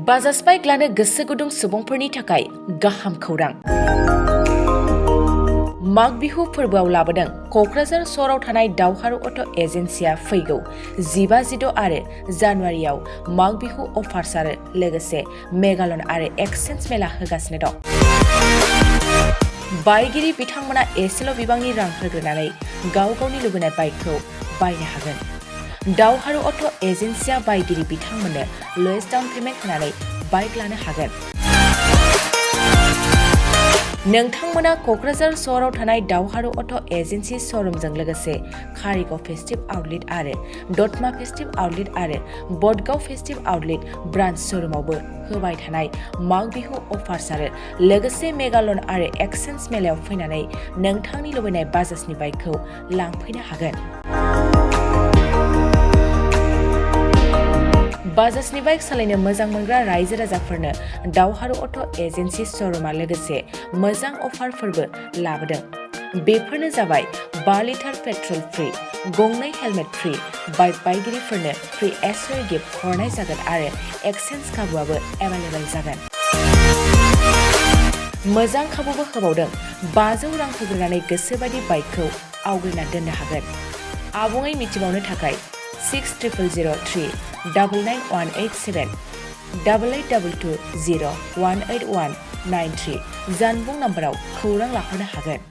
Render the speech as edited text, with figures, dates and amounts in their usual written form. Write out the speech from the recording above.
Bajaj bike लानो गोसो गुदुं सुबुंफोरनि थाखाय गाहाम खौरां। माग बिहु फोरबोआव लाबोदों क'क्राझार सहराव थानाय दावहारु अट' एजेन्सिया फैगौ 15-16 आरो जानुवारियाव माग बिहु अफार्स आरो लोगोसे मेगालन आरो एक्सचेन्ज मेला होगासिनो दं। बायगिरि बिथांमोना एसेल' बिबांनि रां होग्रोनानै गावनि लुबैनाय बाइकखौ बायनो हागोन। दावहारु अट' एजेन्सिया बायगिरि बिथांमोननो ल'एस्ट डाउन पेमेन्ट होनानै बाइक लानो हागोन। नोंथांमोना क'क्राझार सहराव थानाय दावहारु अट' एजेन्सि श'रुमजों लोगोसे कारिगाव फेस्टिभ आउटलेट आरो दतमा फेस्टिभ आउटलेट आरो बडगाव फेस्टिभ आउटलेट ब्रान्च श'रुमावबो होबाय थानाय माग बिहु अफार्स आरो लोगोसे मेगालन आरो एक्सचेन्ज मेलायाव फैनानै नोंथांनि लुबैनाय बाजाजनि बाइकखौ लांफैनो हागोन। बाजाजनि बाइक सालायनो मोजां मोनग्रा रायजो राजाफोरनो दावहारु अट' एजेन्सि श'रुमा लोगोसे मोजां अफारफोरबो लाबोदों। बेफोरनो जाबाय 5 लिटार पेट्रल फ्रि, गंनै हेलमेट फ्रि, बाइक बायगिरिफोरनो फ्रि एसेसरी गिफ्ट हरनाय जागोन आरो एक्सचेन्ज खाबुआबो एभेलेबेल जागोन। मोजां खाबुबो होबावदों। 500 रां होग्रोनानै गोसोबायदि बाइकखौ आवग्रिना दोननो हागोन। आबुङै मिथिबावनो थाखाय 6003 99187 8822 0 18193 जानबुं नाम्बाराव खौरां लाहरनो हागोन।